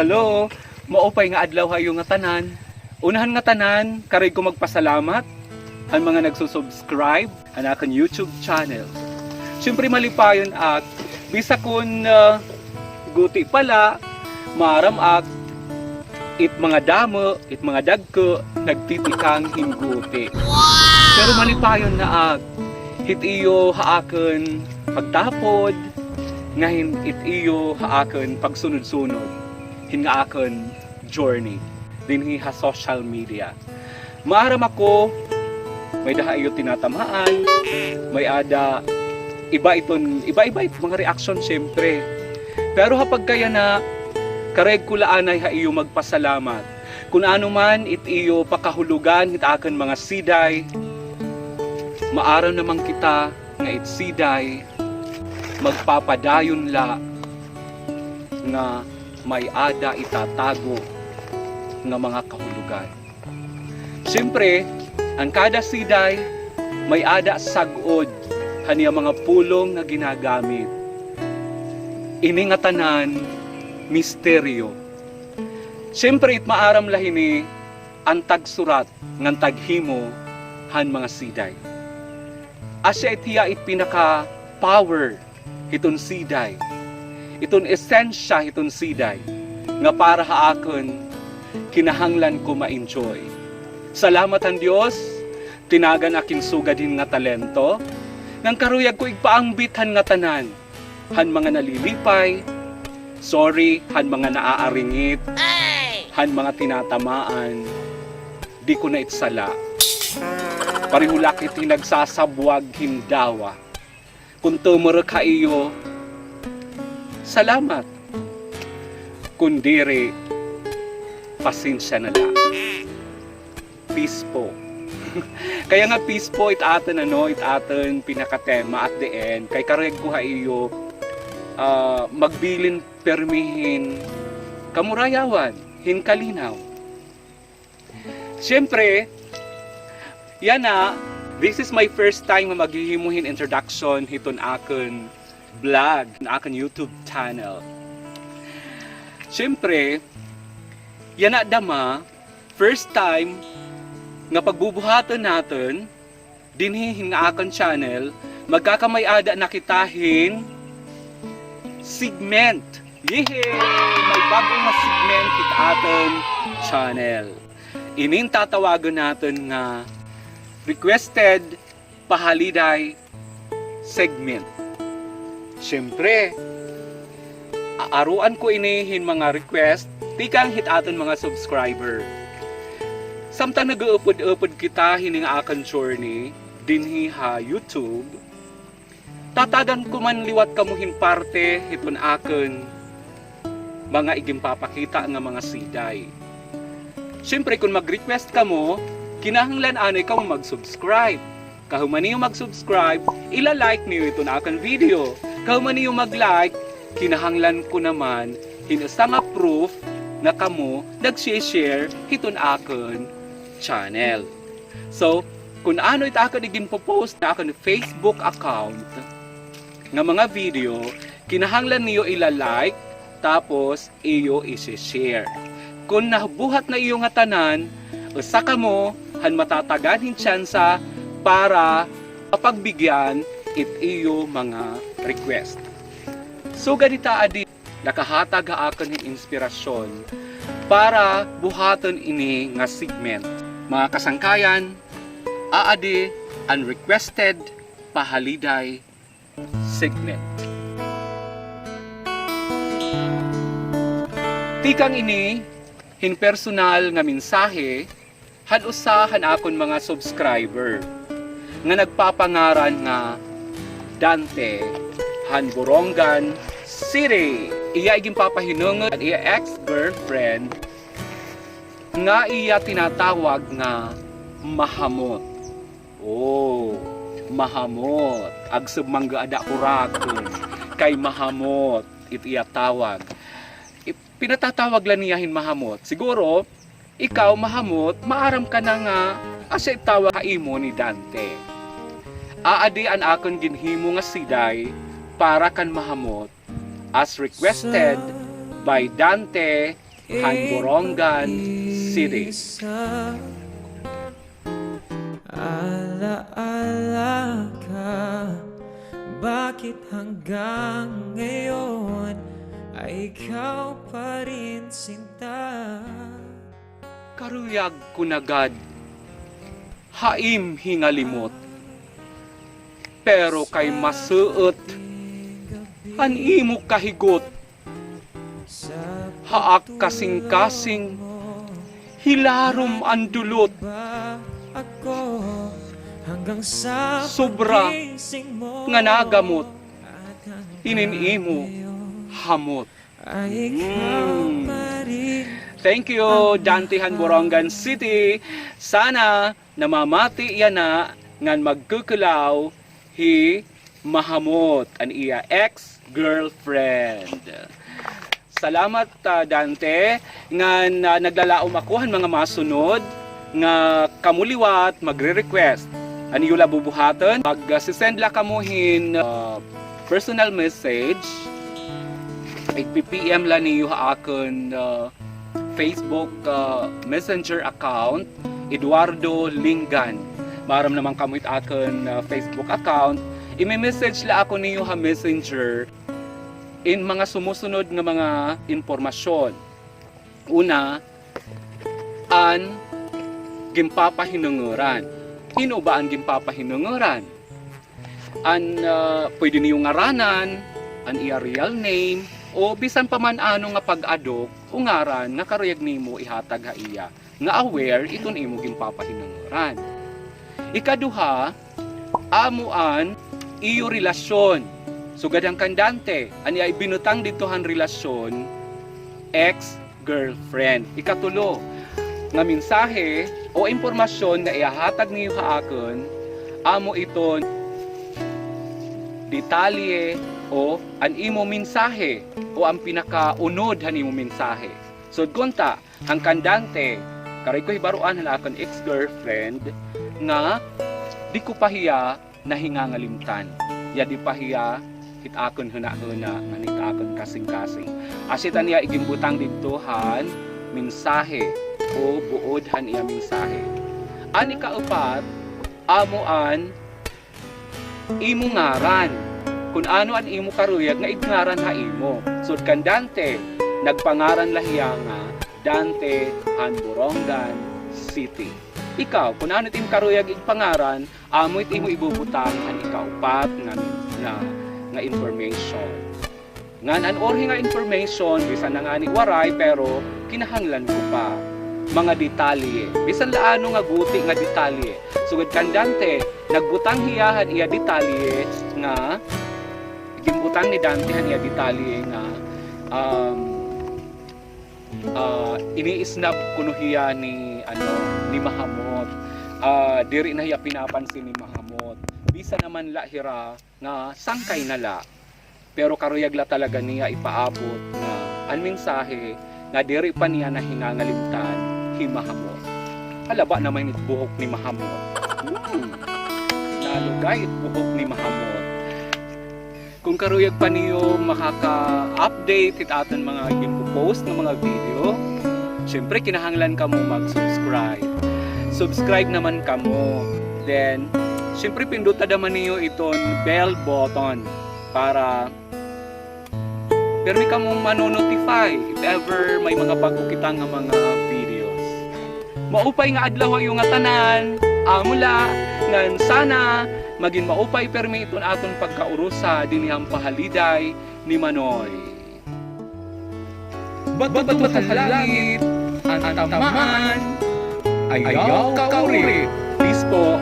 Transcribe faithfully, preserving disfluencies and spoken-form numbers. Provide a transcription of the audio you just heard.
Hello, maupay nga adlaw ha iyo ngatanan. Unahan ngatanan, karuyag ko magpasalamat han mga nagsusubscribe han akon YouTube channel. Siyempre, malipayon ak, bisan kon, ah, guti pa la, maaram ak, it mga damo, it mga dagko, nagtitikang hin guti. Pero malipayon na ak, hit iyo ha akon pagtapod, nga hin it iyo ha akon pagsunod-sunod hin nga akon journey dinhi ha social media. Maaram ako, may-ada ha iyo tinatamaan, may-ada iba iton, iba-iba it mga reaksyon, siyempre. Pero ha pagkayana, karuyag ko la anay ha iyo magpasalamat. Kun ano man it iyo pakahulogan hit akon mga siday, maaram naman kita nga it siday magpapadayon la nga may-ada itatago nga mga kahulogan. Siyempre, an kada siday may-ada sag-od han iya mga pulong nga ginagamit. Ini ngatanan misteryo. Siyempre, it maaram la hini an tagsurat ngan taghimo han mga siday. Asya it hiya it pinaka-power hiton siday, iton esensya hiton siday, nga para ha akon, kinahanglan ko ma-enjoy. Salamat han Dios, tinagan ak hin sugad hin nga talento, ngan karuyag ko igpaangbit han ngatanan han mga nalilipay, sorry, han mga naaaringit, han mga tinatamaan, di ko na it sala. Pareho la ak hit nagsasabwag hin dawa. Kun tumurok ha iyo, salamat. Kun diri, pasensya na la. Peace po. Kaya nga peace po it aton, ano, it aton pinakatema at the end. Kay karuyag ko ha iyo, ah, magbilin pirmi hin kamurayawan, hin kalinaw. Siyempre, yana, this is my first time nga maghihimo hin introduction hiton akon vlog, akon YouTube channel. Siyempre, yana dama, first time nga pagbubuhaton naton dinhi hin nga akon channel, magkakamay-ada na kita hin segment. Yehey! May bag-o nga segment hit aton channel. Ini an tatawagon naton nga requested pahaliday segment. Siyempre, aaroan ko ini hin mga request tikang hit aton mga subscriber. Samtang nag-uupod-upod kita hini nga akon journey dinhi ha YouTube, tatagan ko man liwat kamo hin parte hiton akon mga iginpapakita nga mga siday. Siyempre, kun mag-request kamo, kinahanglan anay kamo mag-subscribe. Kahuman niyo mag-subscribe, ila-like niyo iton akon video. Kahuman niyo mag-like, kinahanglan ko naman hin usa nga proof nga kamo nag-share hiton akon channel. So, kun ano it akon iginpo-post ha akon Facebook account nga mga video, kinahanglan niyo ila-like, tapos iyo isi-share. Kun nabuhat na iyo ngatanan, usa kamo han matatagan hin tsansa para mapagbigyan it iyo mga request. Sugad hita adi, nakahatag ha akon hin inspirasyon para buhaton ini nga segment. Mga kasangkayan, aadi an requested pahaliday segment. Tikang ini hin personal nga mensahe han usa han akon mga subscriber nga nagpapangaran nga Dante han Borongan City. Iya iginpapahinungod an iya ex-girlfriend nga iya tinatawag nga mahamot. Oh, mahamot. Agsub mangga ada kurakon. Kay mahamot it iya tawag. I-, pinatatawag la niya hin mahamot. Siguro, ikaw, mahamot, maaram ka na nga asya it tawag ha imo ni Dante. Aadi an akon ginhimo nga siday para kan mahamot, as requested by Dante han Borongan City. Alaala ka, bakit hanggang ngayon ay ikaw pa rin sinta? Karuyag ko na gad ha im hingalimot, pero kay masuot an imo kahigot. Ha ak kasingkasing, hilarom an dulot. Sobra nga nagamot inin imo hamot. Mm. Thank you, Dante han Borongan City. Sana namamati yana ngan magkukulaw hi Mahamot, an iya ex-girlfriend. Salamat, ah, Dante. Ngan, ah, naglalaom ako han mga masunod nga kamo liwat magre-request. An iyo la bubuhaton, mag-send la kamo hin, ah, personal message. Ig-P P M la niyo ha akon, ah, Facebook, ah, Messenger account, Eduardo Lingan. Maaram naman kamo it akon, ah, Facebook account. Imi-message la ako niyo ha Messenger in mga sumusunod nga mga impormasyon. Una, an ginpapahinunguran. Hin-o ba an ginpapahinunguran? An, ah, pwede niyo ngaranan, an iya real name, o bisan pa man ano nga pag-adok o ngaran nga karuyag nimo ihatag ha iya, nga aware iton imo ginpapahinunguran. Ikaduha, amo an iyo relasyon. Sugad han kan Dante, an iya ibinutang didto han relasyon, ex girlfriend. Ikatulo nga mensahe o impormasyon nga ihahatag niyo ha akon, amo iton detalye o an imo mensahe o an pinakaunod han imo mensahe. Sugad kunta, han kan Dante, karuyag ko hibaroan han akon ex-girlfriend nga di ko pa hiya nahingangalimtan. Yadi pa hiya hit akon hunahuna ngan hit akon kasingkasing. Asya it an iya iginbutang didto han mensahe o buod han iya mensahe. An ikaupat, amo an imo ngaran. Kun ano an imo karuyag nga igngaran ha imo. Sugad kan Dante, nagpangaran la hiya nga Dante han Borongan City. Ikaw, kun ano it imo karuyag igpangaran, amo it imo ibubutang han ikaupat nga, nga, nga information. Ngan an urhi nga information, bisan na ngani waray, pero kinahanglan ko pa. Mga detalye. Bisan la ano nga guti nga detalye. Sugad kan Dante, nagbutang hiya han iya detalye nga, ginbutang ni Dante han iya detalye nga, um, ah, ini-snub kuno hiya ni, ano, ni Mahamot. Ah, diri na hiya pinapansin ni Mahamot. Bisan naman la hira nga sangkay na la. Pero karuyag la talaga niya ipaabot nga an mensahe nga diri pa niya nahingangalimtan hi Mahamot. Halaba naman it buhok ni Mahamot. Hmm. Nalugay it buhok ni Mahamot. Kung karuyag pa niyo makaka-update hit aton mga ginpo-post nga mga video, syempre, kinahanglan kamo mag-subscribe. Subscribe naman kamo. Then, syempre, pinduta naman niyo iton bell button para pirmi kamo mano-notify if ever may mga bag-o kita nga mga videos. Maupay nga adlaw ha iyo ngatanan, amo la, ngan sana magin maupay pirmi iton aton pagkaurusa dinhi han pahaliday ni Manoy. Bato-bato han langit an tamaan, ayaw kaurit. Peace po.